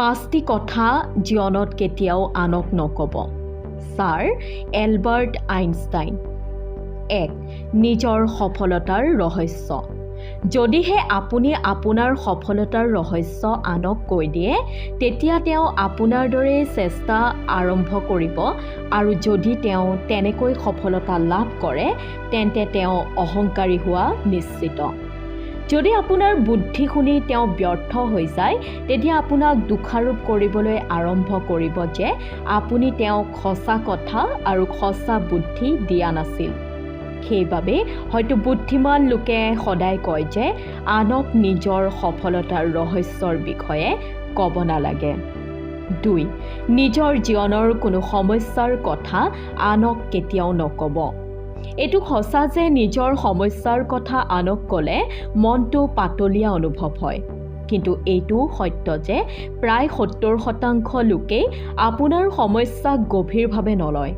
পাঁচটি কথা জীৱনত কেতিয়াও আনক নক'ব। Sir Albert Einstein. 1. নিজৰ সফলতাৰ ৰহস্য। যদিহে আপুনি আপোনাৰ সফলতাৰ ৰহস্য আনক কৈ দিয়ে, তেতিয়া তেওঁ আপোনাৰ দৰেই চেষ্টা আৰম্ভ কৰিব আৰু যদি তেওঁ তেনেকৈ সফলতা লাভ কৰে, তেন্তে তেওঁ অহংকাৰী হোৱা নিশ্চিত। যদি আপোনাৰ বুদ্ধি শুনি তেওঁ ব্যৰ্থ হৈ যায়, তেতিয়া আপোনাক দোষাৰোপ কৰিবলৈ আৰম্ভ কৰিব যে আপুনি তেওঁক সঁচা কথা আৰু সঁচা বুদ্ধি দিয়া নাছিল। সেইবাবে হয়তো বুদ্ধিমান লোকে সদায় কয় যে আনক নিজৰ সফলতাৰ ৰহস্যৰ বিষয়ে ক'ব নালাগে। 2. নিজৰ জীৱনৰ কোনো সমস্যাৰ কথা আনক কেতিয়াও নক'ব। এইটো সঁচা যে নিজৰ সমস্যাৰ কথা আনক ক'লে মনটো পাতলীয়া অনুভৱ হয়, কিন্তু এইটোও সত্য যে প্ৰায় 70% লোকেই আপোনাৰ সমস্যাক গভীৰভাৱে নলয়।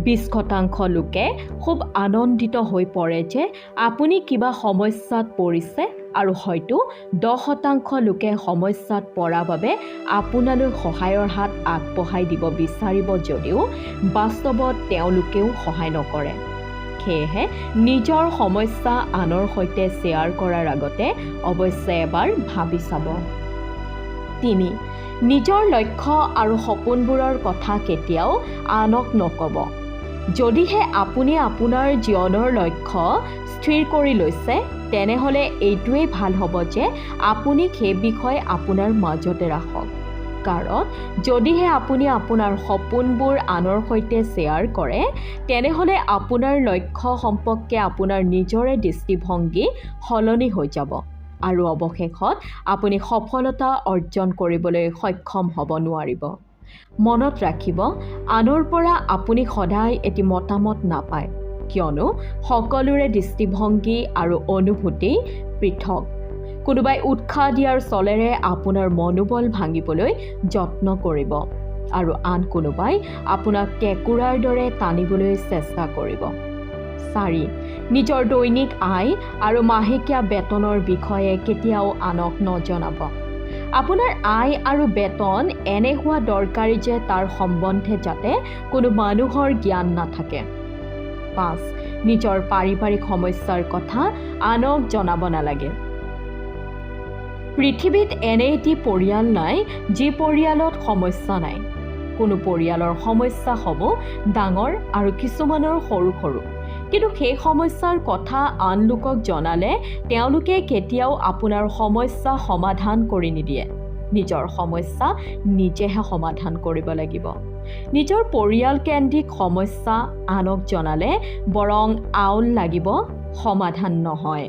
20% লোকে খুব আনন্দিত হৈ পৰে যে আপুনি কিবা সমস্যাত পৰিছে আৰু হয়তো 10% লোকে সমস্যাত পৰা বাবে আপোনালৈ সহায়ৰ হাত আগবঢ়াই দিব বিচাৰিব যদিও বাস্তৱত তেওঁলোকেও সহায় নকৰে। সেয়েহে নিজৰ সমস্যা আনৰ সৈতে শ্বেয়াৰ কৰাৰ আগতে অৱশ্যে এবাৰ ভাবি চাব। 3. নিজৰ লক্ষ্য আৰু সপোনবোৰৰ কথা কেতিয়াও আনক নক'ব। যদিহে আপুনি আপোনাৰ জীৱনৰ লক্ষ্য স্থিৰ কৰি লৈছে, তেনেহ'লে এইটোৱেই ভাল হ'ব যে আপুনি সেই বিষয়ে আপোনাৰ মাজতে ৰাখক। কাৰণ যদিহে আপুনি আপোনাৰ সপোনবোৰ আনৰ সৈতে শ্বেয়াৰ কৰে, তেনেহ'লে আপোনাৰ লক্ষ্য সম্পৰ্কে আপোনাৰ নিজৰে দৃষ্টিভংগী সলনি হৈ যাব আৰু অৱশেষত আপুনি সফলতা অৰ্জন কৰিবলৈ সক্ষম হ'ব নোৱাৰিব। মনত ৰাখিব, আনৰ পৰা আপুনি সদায় এটি মতামত নাপায়, কিয়নো সকলোৰে দৃষ্টিভংগী আৰু অনুভূতি পৃথক। কোনোবাই উৎসাহ দিয়াৰ চলেৰে আপোনাৰ মনোবল ভাঙিবলৈ যত্ন কৰিব আৰু আন কোনোবাই আপোনাক কেঁকোৰাৰ দৰে টানিবলৈ চেষ্টা কৰিব। 4. নিজৰ দৈনিক আয় আৰু মাহেকীয়া বেতনৰ বিষয়ে কেতিয়াও আনক নজনাব। আপোনাৰ আয় আৰু বেতন এনে হোৱা দৰকাৰী যে তাৰ সম্বন্ধে যাতে কোনো মানুহৰ জ্ঞান নাথাকে। 5. নিজৰ পাৰিবাৰিক সমস্যাৰ কথা আনক জনাব নালাগে। পৃথিৱীত এনে এটি পৰিয়াল নাই যি পৰিয়ালত সমস্যা নাই। কোনো পৰিয়ালৰ সমস্যাসমূহ ডাঙৰ আৰু কিছুমানৰ সৰু সৰু, কিন্তু সেই সমস্যাৰ কথা আন লোকক জনালে তেওঁলোকে কেতিয়াও আপোনাৰ সমস্যা সমাধান কৰি নিদিয়ে। নিজৰ সমস্যা নিজেহে সমাধান কৰিব লাগিব। নিজৰ পৰিয়ালকেন্দ্ৰিক সমস্যা আনক জনালে বৰং আউল লাগিব, সমাধান নহয়।